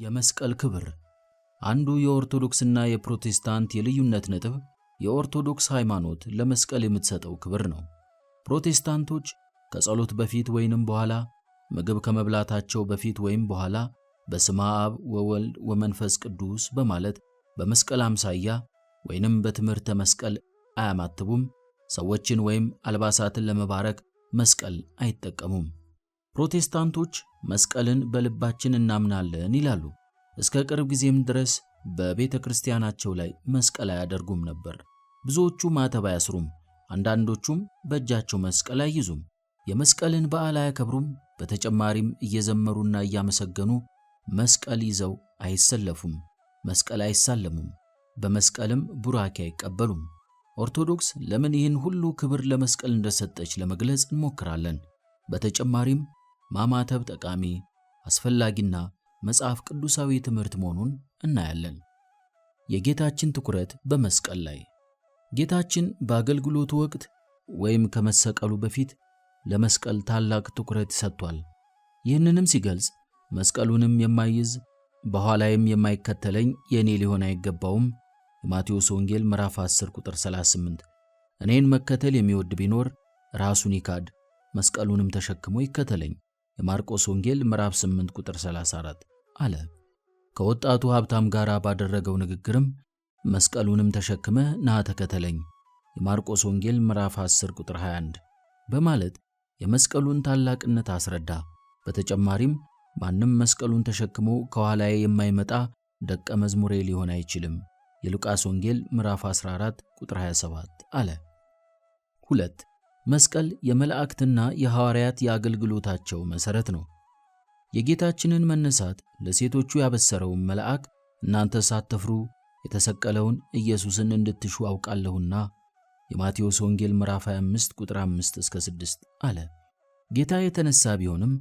የመስቀል ክብር አንዱ የኦርቶዶክስና የፕሮቴስታንት የልዩነት ነጥብ የኦርቶዶክስ ሃይማኖት ለመስቀል የምትሰጠው ክብር ነው። ፕሮቴስታንቶች ከጸሎት በፊት ወይንም በኋላ፣ ምግብ ከመብላታቸው በፊት ወይም በኋላ በስመ አብ ወወልድ ወመንፈስ ቅዱስ በማለት በመስቀል አምሳያ ወይንም በትምህርተ መስቀል አያማትቡም። ሰዎችን ወይም አልባሳትን ለመባረክ መስቀል አይጠቀሙም። ፕሮቴስታንቶች መስቀልን በልባችን እናምናለን ይላሉ። እስከ ቅርብ ጊዜም ድረስ በቤተ ክርስቲያናቸው ላይ መስቀል አያደርጉም ነበር። ብዙዎቹ ማተብ አያስሩም፣ አንዳንዶቹም በእጃቸው መስቀል አይይዙም። የመስቀልን በዓል አያከብሩም። በተጨማሪም እየዘመሩና እያመሰገኑ መስቀል ይዘው አይሰለፉም፣ መስቀል አይሳለሙም፣ በመስቀልም ቡራኬ አይቀበሉም። ኦርቶዶክስ ለምን ይህን ሁሉ ክብር ለመስቀል እንደሰጠች ለመግለጽ እንሞክራለን። በተጨማሪም ማማተብ ጠቃሚ፣ አስፈላጊና መጽሐፍ ቅዱሳዊ ትምህርት መሆኑን እናያለን። የጌታችን ትኩረት በመስቀል ላይ። ጌታችን በአገልግሎቱ ወቅት ወይም ከመሰቀሉ በፊት ለመስቀል ታላቅ ትኩረት ሰጥቷል። ይህንንም ሲገልጽ መስቀሉንም የማይይዝ በኋላዬም የማይከተለኝ የእኔ ሊሆን አይገባውም፣ የማቴዎስ ወንጌል ምዕራፍ 10 ቁጥር 38። እኔን መከተል የሚወድ ቢኖር ራሱን ይካድ መስቀሉንም ተሸክሞ ይከተለኝ፣ የማርቆስ ወንጌል ምዕራፍ 8 ቁጥር 34 አለ። ከወጣቱ ሀብታም ጋር ባደረገው ንግግርም መስቀሉንም ተሸክመህ ና ተከተለኝ፣ የማርቆስ ወንጌል ምዕራፍ 10 ቁጥር 21 በማለት የመስቀሉን ታላቅነት አስረዳ። በተጨማሪም ማንም መስቀሉን ተሸክሞ ከኋላዬ የማይመጣ ደቀ መዝሙሬ ሊሆን አይችልም፣ የሉቃስ ወንጌል ምዕራፍ 14 ቁጥር 27 አለ። 2. መስቀል የመላእክትና የሐዋርያት የአገልግሎታቸው መሠረት ነው። የጌታችንን መነሳት ለሴቶቹ ያበሰረውን መልአክ እናንተ ሳትፍሩ የተሰቀለውን ኢየሱስን እንድትሹ አውቃለሁና፣ የማቴዎስ ወንጌል ምዕራፍ 25 ቁጥር 5 እስከ 6 አለ። ጌታ የተነሳ ቢሆንም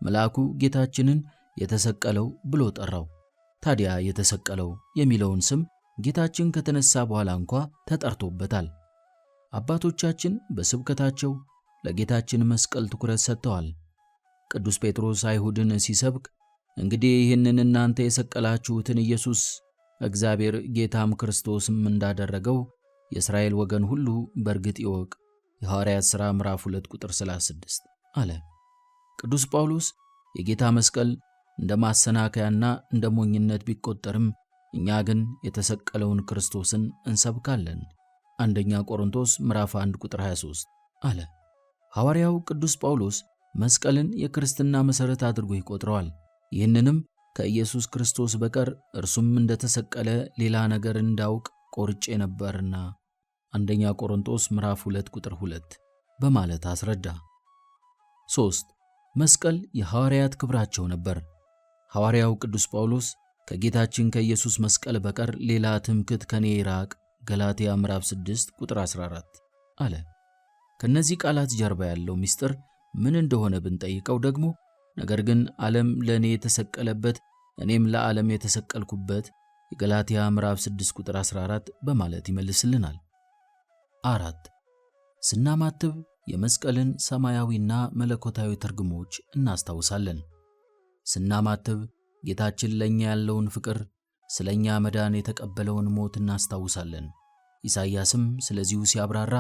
መልአኩ ጌታችንን የተሰቀለው ብሎ ጠራው። ታዲያ የተሰቀለው የሚለውን ስም ጌታችን ከተነሳ በኋላ እንኳ ተጠርቶበታል። አባቶቻችን በስብከታቸው ለጌታችን መስቀል ትኩረት ሰጥተዋል። ቅዱስ ጴጥሮስ አይሁድን ሲሰብክ እንግዲህ ይህንን እናንተ የሰቀላችሁትን ኢየሱስ እግዚአብሔር ጌታም ክርስቶስም እንዳደረገው የእስራኤል ወገን ሁሉ በእርግጥ ይወቅ፣ የሐዋርያት ሥራ ምዕራፍ 2 ቁጥር 36 አለ። ቅዱስ ጳውሎስ የጌታ መስቀል እንደ ማሰናከያና እንደ ሞኝነት ቢቆጠርም እኛ ግን የተሰቀለውን ክርስቶስን እንሰብካለን፣ አንደኛ ቆሮንቶስ ምዕራፍ 1 ቁጥር 23 አለ። ሐዋርያው ቅዱስ ጳውሎስ መስቀልን የክርስትና መሠረት አድርጎ ይቆጥረዋል። ይህንንም ከኢየሱስ ክርስቶስ በቀር እርሱም እንደተሰቀለ ሌላ ነገር እንዳውቅ ቆርጬ ነበርና፣ አንደኛ ቆሮንቶስ ምዕራፍ 2 ቁጥር 2 በማለት አስረዳ። 3. መስቀል የሐዋርያት ክብራቸው ነበር። ሐዋርያው ቅዱስ ጳውሎስ ከጌታችን ከኢየሱስ መስቀል በቀር ሌላ ትምክህት ከኔ ይራቅ፣ ገላትያ ምዕራፍ 6 ቁጥር 14 አለ። ከነዚህ ቃላት ጀርባ ያለው ምስጢር ምን እንደሆነ ብንጠይቀው ደግሞ ነገር ግን ዓለም ለኔ የተሰቀለበት እኔም ለዓለም የተሰቀልኩበት፣ የገላትያ ምዕራፍ 6 ቁጥር 14 በማለት ይመልስልናል። 4. ስናማትብ የመስቀልን ሰማያዊና መለኮታዊ ትርጉሞች እናስታውሳለን። ስናማትብ ጌታችን ለኛ ያለውን ፍቅር፣ ስለኛ መዳን የተቀበለውን ሞት እናስታውሳለን። ኢሳይያስም ስለዚሁ ሲያብራራ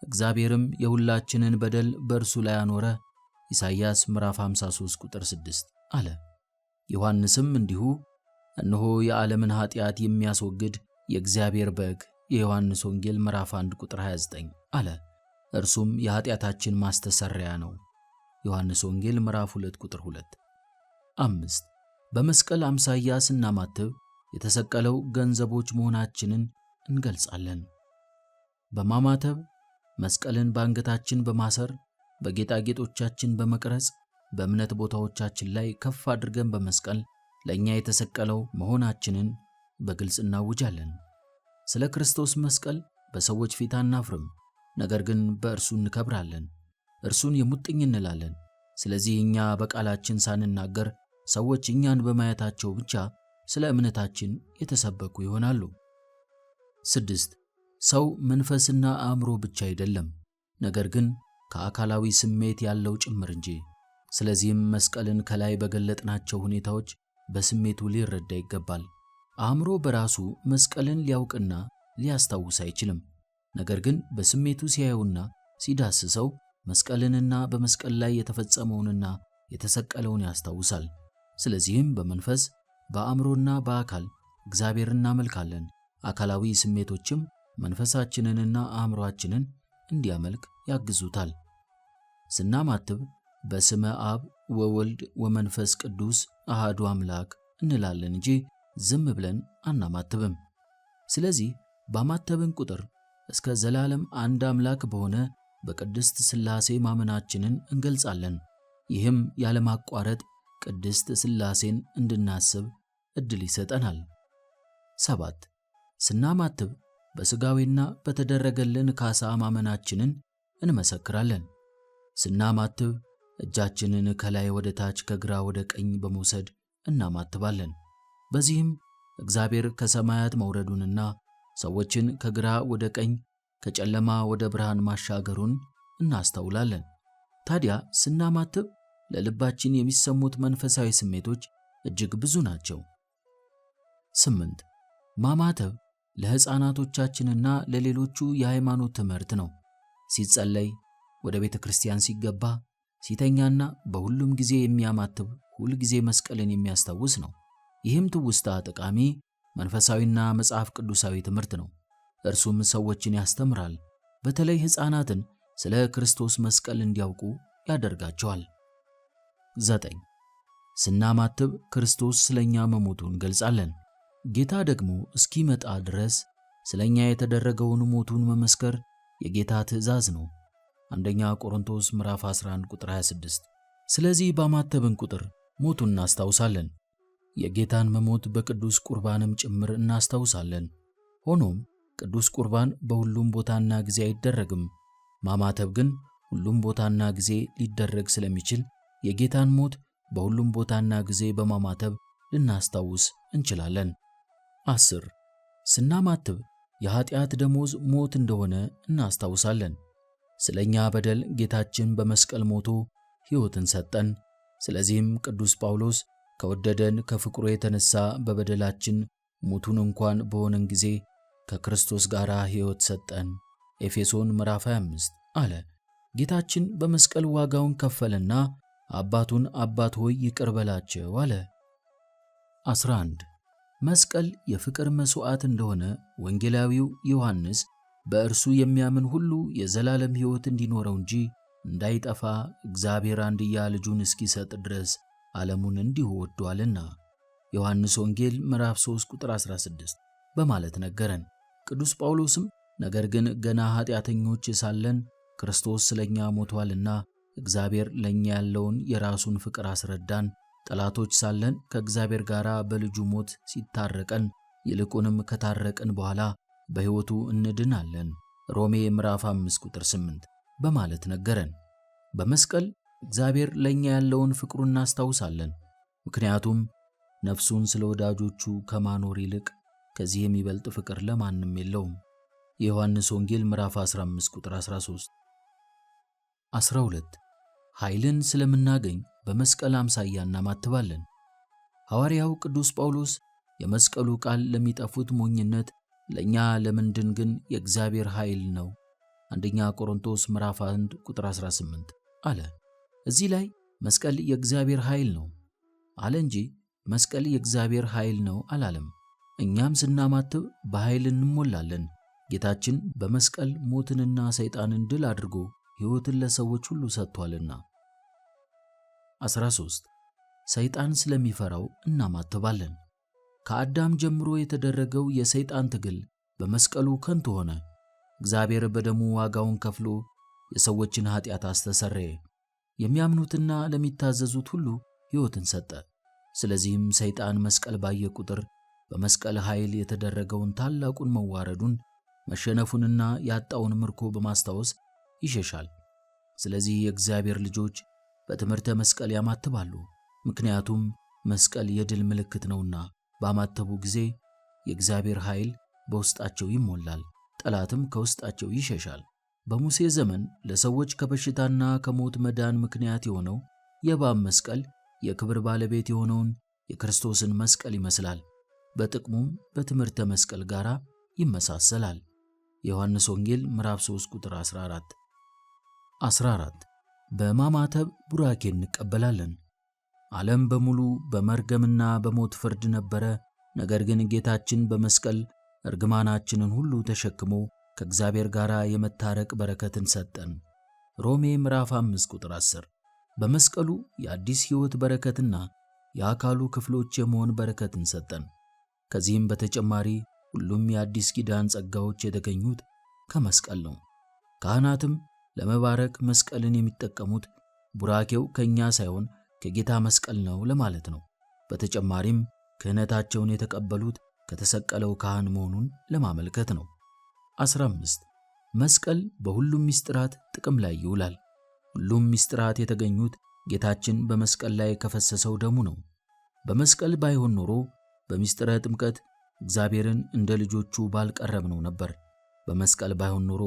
እግዚአብሔርም የሁላችንን በደል በእርሱ ላይ አኖረ፣ ኢሳይያስ ምዕራፍ 53 ቁጥር 6 አለ። ዮሐንስም እንዲሁ እነሆ የዓለምን ኃጢአት የሚያስወግድ የእግዚአብሔር በግ፣ የዮሐንስ ወንጌል ምዕራፍ 1 ቁጥር 29 አለ። እርሱም የኃጢአታችን ማስተሰሪያ ነው። ዮሐንስ ወንጌል ምዕራፍ 2 ቁጥር 2። 5. በመስቀል አምሳያ ስናማትብ የተሰቀለው ገንዘቦች መሆናችንን እንገልጻለን። በማማተብ መስቀልን በአንገታችን በማሰር፣ በጌጣጌጦቻችን በመቅረጽ፣ በእምነት ቦታዎቻችን ላይ ከፍ አድርገን በመስቀል ለእኛ የተሰቀለው መሆናችንን በግልጽ እናውጃለን። ስለ ክርስቶስ መስቀል በሰዎች ፊት አናፍርም፣ ነገር ግን በእርሱ እንከብራለን፣ እርሱን የሙጥኝ እንላለን። ስለዚህ እኛ በቃላችን ሳንናገር ሰዎች እኛን በማየታቸው ብቻ ስለ እምነታችን የተሰበኩ ይሆናሉ። 6. ሰው መንፈስና አእምሮ ብቻ አይደለም፣ ነገር ግን ከአካላዊ ስሜት ያለው ጭምር እንጂ። ስለዚህም መስቀልን ከላይ በገለጥናቸው ሁኔታዎች በስሜቱ ሊረዳ ይገባል። አእምሮ በራሱ መስቀልን ሊያውቅና ሊያስታውስ አይችልም። ነገር ግን በስሜቱ ሲያየውና ሲዳስሰው መስቀልንና በመስቀል ላይ የተፈጸመውንና የተሰቀለውን ያስታውሳል። ስለዚህም በመንፈስ፣ በአእምሮና በአካል እግዚአብሔርን እናመልካለን። አካላዊ ስሜቶችም መንፈሳችንንና አእምሮአችንን እንዲያመልክ ያግዙታል። ስናማትብ በስመ አብ ወወልድ ወመንፈስ ቅዱስ አሃዱ አምላክ እንላለን እንጂ ዝም ብለን አናማትብም። ስለዚህ ባማተብን ቁጥር እስከ ዘላለም አንድ አምላክ በሆነ በቅድስት ሥላሴ ማመናችንን እንገልጻለን። ይህም ያለማቋረጥ ቅድስት ሥላሴን እንድናስብ ዕድል ይሰጠናል። 7. ስናማትብ በሥጋዊና በተደረገልን ካሳ ማመናችንን እንመሰክራለን። ስናማትብ እጃችንን ከላይ ወደ ታች፣ ከግራ ወደ ቀኝ በመውሰድ እናማትባለን። በዚህም እግዚአብሔር ከሰማያት መውረዱንና ሰዎችን ከግራ ወደ ቀኝ፣ ከጨለማ ወደ ብርሃን ማሻገሩን እናስተውላለን። ታዲያ ስናማትብ ለልባችን የሚሰሙት መንፈሳዊ ስሜቶች እጅግ ብዙ ናቸው። 8. ማማተብ ለሕፃናቶቻችንና ለሌሎቹ የሃይማኖት ትምህርት ነው። ሲጸለይ፣ ወደ ቤተ ክርስቲያን ሲገባ፣ ሲተኛና በሁሉም ጊዜ የሚያማትብ ሁል ጊዜ መስቀልን የሚያስታውስ ነው። ይህም ትውስታ ጠቃሚ መንፈሳዊና መጽሐፍ ቅዱሳዊ ትምህርት ነው። እርሱም ሰዎችን ያስተምራል። በተለይ ሕፃናትን ስለ ክርስቶስ መስቀል እንዲያውቁ ያደርጋቸዋል። 9. ስናማትብ ክርስቶስ ስለኛ መሞቱን እንገልጻለን። ጌታ ደግሞ እስኪመጣ ድረስ ስለኛ የተደረገውን ሞቱን መመስከር የጌታ ትእዛዝ ነው። አንደኛ ቆሮንቶስ ምዕራፍ 11 ቁጥር 26። ስለዚህ ባማተብን ቁጥር ሞቱን እናስታውሳለን። የጌታን መሞት በቅዱስ ቁርባንም ጭምር እናስታውሳለን። ሆኖም ቅዱስ ቁርባን በሁሉም ቦታና ጊዜ አይደረግም። ማማተብ ግን ሁሉም ቦታና ጊዜ ሊደረግ ስለሚችል የጌታን ሞት በሁሉም ቦታና ጊዜ በማማተብ ልናስታውስ እንችላለን። 10. ስናማትብ የኃጢአት ደሞዝ ሞት እንደሆነ እናስታውሳለን። ስለኛ በደል ጌታችን በመስቀል ሞቶ ሕይወትን ሰጠን። ስለዚህም ቅዱስ ጳውሎስ ከወደደን ከፍቅሩ የተነሳ በበደላችን ሙቱን እንኳን በሆነን ጊዜ ከክርስቶስ ጋር ሕይወት ሰጠን፣ ኤፌሶን ምዕራፍ 25 አለ። ጌታችን በመስቀል ዋጋውን ከፈለና አባቱን አባት ሆይ ይቅር በላቸው አለ። 11. መስቀል የፍቅር መስዋዕት እንደሆነ ወንጌላዊው ዮሐንስ በእርሱ የሚያምን ሁሉ የዘላለም ሕይወት እንዲኖረው እንጂ እንዳይጠፋ እግዚአብሔር አንድያ ልጁን እስኪሰጥ ድረስ ዓለሙን እንዲሁ ወዷልና ዮሐንስ ወንጌል ምዕራፍ 3 ቁጥር 16 በማለት ነገረን። ቅዱስ ጳውሎስም ነገር ግን ገና ኃጢአተኞች ሳለን ክርስቶስ ስለኛ ሞቷልና እግዚአብሔር ለኛ ያለውን የራሱን ፍቅር አስረዳን። ጠላቶች ሳለን ከእግዚአብሔር ጋር በልጁ ሞት ሲታረቀን ይልቁንም ከታረቅን በኋላ በሕይወቱ እንድናለን ሮሜ ምዕራፍ 5 ቁጥር 8 በማለት ነገረን። በመስቀል እግዚአብሔር ለኛ ያለውን ፍቅሩን እናስታውሳለን። ምክንያቱም ነፍሱን ስለ ወዳጆቹ ከማኖር ይልቅ ከዚህ የሚበልጥ ፍቅር ለማንም የለውም። የዮሐንስ ወንጌል ምዕራፍ 15 ቁጥር 13። 12. ኃይልን ስለምናገኝ በመስቀል አምሳያ እናማትባለን። ሐዋርያው ቅዱስ ጳውሎስ የመስቀሉ ቃል ለሚጠፉት ሞኝነት፣ ለእኛ ለምንድን ግን የእግዚአብሔር ኃይል ነው፣ አንደኛ ቆሮንቶስ ምዕራፍ 1 ቁጥር 18 አለ። እዚህ ላይ መስቀል የእግዚአብሔር ኃይል ነው አለ እንጂ መስቀል የእግዚአብሔር ኃይል ነው አላለም። እኛም ስናማትብ በኃይል እንሞላለን። ጌታችን በመስቀል ሞትንና ሰይጣንን ድል አድርጎ ሕይወትን ለሰዎች ሁሉ ሰጥቷልና። 13. ሰይጣን ስለሚፈራው እናማትባለን። ከአዳም ጀምሮ የተደረገው የሰይጣን ትግል በመስቀሉ ከንቱ ሆነ። እግዚአብሔር በደሙ ዋጋውን ከፍሎ የሰዎችን ኃጢአት አስተሰረየ። የሚያምኑትና ለሚታዘዙት ሁሉ ሕይወትን ሰጠ። ስለዚህም ሰይጣን መስቀል ባየ ቁጥር በመስቀል ኃይል የተደረገውን ታላቁን መዋረዱን፣ መሸነፉንና ያጣውን ምርኮ በማስታወስ ይሸሻል። ስለዚህ የእግዚአብሔር ልጆች በትምህርተ መስቀል ያማትባሉ። ምክንያቱም መስቀል የድል ምልክት ነውና ባማተቡ ጊዜ የእግዚአብሔር ኃይል በውስጣቸው ይሞላል፣ ጠላትም ከውስጣቸው ይሸሻል። በሙሴ ዘመን ለሰዎች ከበሽታና ከሞት መዳን ምክንያት የሆነው የእባብ መስቀል የክብር ባለቤት የሆነውን የክርስቶስን መስቀል ይመስላል። በጥቅሙም በትምህርተ መስቀል ጋር ይመሳሰላል። የዮሐንስ ወንጌል ምዕራፍ 3 ቁጥር 14። 14 በማማተብ ቡራኬ እንቀበላለን። ዓለም በሙሉ በመርገምና በሞት ፍርድ ነበረ። ነገር ግን ጌታችን በመስቀል እርግማናችንን ሁሉ ተሸክሞ ከእግዚአብሔር ጋር የመታረቅ በረከትን ሰጠን። ሮሜ ምዕራፍ 5 ቁጥር 10። በመስቀሉ የአዲስ ሕይወት በረከትና የአካሉ ክፍሎች የመሆን በረከትን ሰጠን። ከዚህም በተጨማሪ ሁሉም የአዲስ ኪዳን ጸጋዎች የተገኙት ከመስቀል ነው። ካህናትም ለመባረክ መስቀልን የሚጠቀሙት ቡራኬው ከኛ ሳይሆን ከጌታ መስቀል ነው ለማለት ነው። በተጨማሪም ክህነታቸውን የተቀበሉት ከተሰቀለው ካህን መሆኑን ለማመልከት ነው። 15 መስቀል በሁሉም ምስጢራት ጥቅም ላይ ይውላል። ሁሉም ምስጢራት የተገኙት ጌታችን በመስቀል ላይ ከፈሰሰው ደሙ ነው። በመስቀል ባይሆን ኖሮ በምስጢረ ጥምቀት እግዚአብሔርን እንደ ልጆቹ ባልቀረብነው ነበር። በመስቀል ባይሆን ኖሮ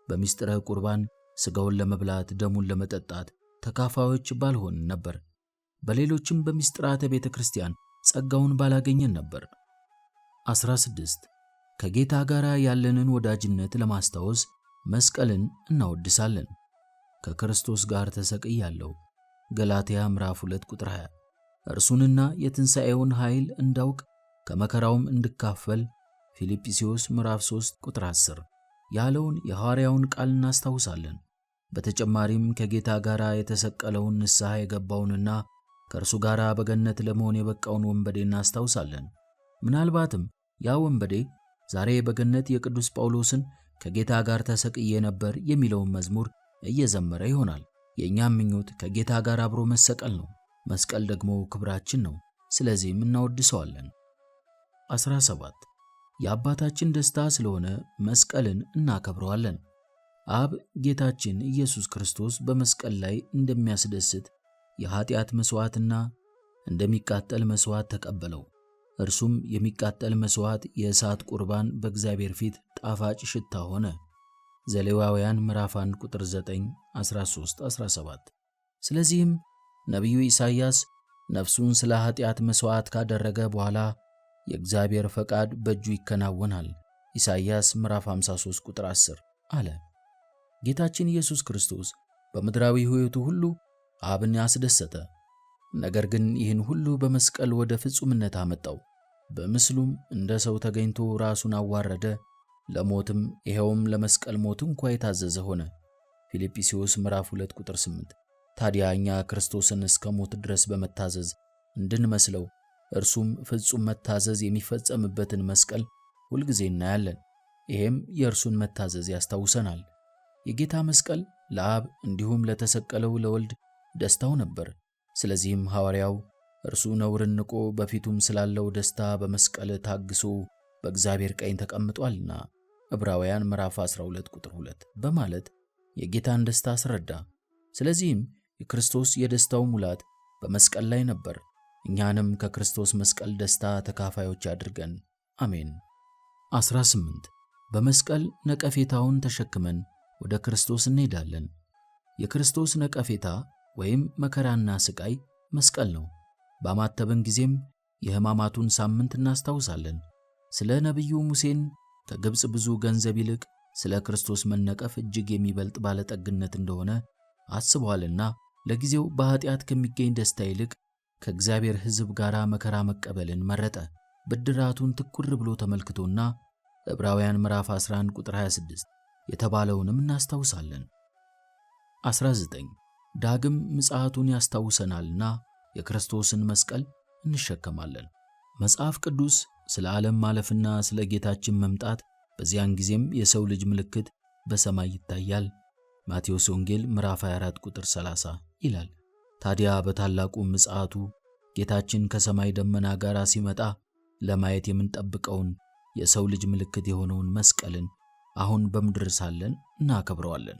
በምስጢረ ቁርባን ሥጋውን ለመብላት ደሙን ለመጠጣት ተካፋዮች ባልሆን ነበር። በሌሎችም በምስጢራተ ቤተ ክርስቲያን ጸጋውን ባላገኘን ነበር። 16 ከጌታ ጋር ያለንን ወዳጅነት ለማስታወስ መስቀልን እናወድሳለን። ከክርስቶስ ጋር ተሰቅያለሁ ገላትያ ምዕራፍ 2 ቁጥር 20። እርሱንና የትንሣኤውን ኃይል እንዳውቅ ከመከራውም እንድካፈል ፊልጵስዩስ ምዕራፍ 3 ቁጥር 10 ያለውን የሐዋርያውን ቃል እናስታውሳለን። በተጨማሪም ከጌታ ጋር የተሰቀለውን ንስሐ የገባውንና ከእርሱ ጋር በገነት ለመሆን የበቃውን ወንበዴ እናስታውሳለን። ምናልባትም ያ ወንበዴ ዛሬ በገነት የቅዱስ ጳውሎስን ከጌታ ጋር ተሰቅዬ ነበር የሚለውን መዝሙር እየዘመረ ይሆናል። የእኛም ምኞት ከጌታ ጋር አብሮ መሰቀል ነው። መስቀል ደግሞ ክብራችን ነው። ስለዚህም እናወድሰዋለን። 17 የአባታችን ደስታ ስለሆነ መስቀልን እናከብረዋለን። አብ ጌታችን ኢየሱስ ክርስቶስ በመስቀል ላይ እንደሚያስደስት የኃጢአት መሥዋዕትና እንደሚቃጠል መሥዋዕት ተቀበለው። እርሱም የሚቃጠል መሥዋዕት የእሳት ቁርባን በእግዚአብሔር ፊት ጣፋጭ ሽታ ሆነ። ዘሌዋውያን ምዕራፍ 1 ቁጥር 9፣ 13፣ 17። ስለዚህም ነቢዩ ኢሳይያስ ነፍሱን ስለ ኃጢአት መሥዋዕት ካደረገ በኋላ የእግዚአብሔር ፈቃድ በእጁ ይከናወናል፣ ኢሳይያስ ምዕራፍ 53 ቁጥር 10 አለ። ጌታችን ኢየሱስ ክርስቶስ በምድራዊ ሕይወቱ ሁሉ አብን አስደሰተ። ነገር ግን ይህን ሁሉ በመስቀል ወደ ፍጹምነት አመጣው። በምስሉም እንደ ሰው ተገኝቶ ራሱን አዋረደ፣ ለሞትም ይኸውም ለመስቀል ሞት እንኳ የታዘዘ ሆነ። ፊልጵስዩስ ምዕራፍ 2 ቁጥር 8። ታዲያ እኛ ክርስቶስን እስከ ሞት ድረስ በመታዘዝ እንድንመስለው እርሱም ፍጹም መታዘዝ የሚፈጸምበትን መስቀል ሁልጊዜ እናያለን። ይሄም የእርሱን መታዘዝ ያስታውሰናል። የጌታ መስቀል ለአብ እንዲሁም ለተሰቀለው ለወልድ ደስታው ነበር። ስለዚህም ሐዋርያው እርሱ ነውርን ንቆ በፊቱም ስላለው ደስታ በመስቀል ታግሶ በእግዚአብሔር ቀኝ ተቀምጧልና ዕብራውያን ምዕራፍ 12 ቁጥር 2 በማለት የጌታን ደስታ አስረዳ። ስለዚህም የክርስቶስ የደስታው ሙላት በመስቀል ላይ ነበር። እኛንም ከክርስቶስ መስቀል ደስታ ተካፋዮች አድርገን፣ አሜን። 18 በመስቀል ነቀፌታውን ተሸክመን ወደ ክርስቶስ እንሄዳለን። የክርስቶስ ነቀፌታ ወይም መከራና ስቃይ መስቀል ነው። ባማተብን ጊዜም የሕማማቱን ሳምንት እናስታውሳለን። ስለ ነቢዩ ሙሴን ከግብፅ ብዙ ገንዘብ ይልቅ ስለ ክርስቶስ መነቀፍ እጅግ የሚበልጥ ባለጠግነት እንደሆነ አስቧልና ለጊዜው በኃጢአት ከሚገኝ ደስታ ይልቅ ከእግዚአብሔር ሕዝብ ጋር መከራ መቀበልን መረጠ። ብድራቱን ትኩር ብሎ ተመልክቶና ዕብራውያን ምዕራፍ 11 ቁጥር 26 የተባለውንም እናስታውሳለን። 19 ዳግም ምጽአቱን ያስታውሰናልና የክርስቶስን መስቀል እንሸከማለን። መጽሐፍ ቅዱስ ስለ ዓለም ማለፍና ስለ ጌታችን መምጣት በዚያን ጊዜም የሰው ልጅ ምልክት በሰማይ ይታያል፣ ማቴዎስ ወንጌል ምዕራፍ 24 ቁጥር 30 ይላል። ታዲያ በታላቁ ምጽአቱ ጌታችን ከሰማይ ደመና ጋር ሲመጣ ለማየት የምንጠብቀውን የሰው ልጅ ምልክት የሆነውን መስቀልን አሁን በምድር ሳለን እናከብረዋለን።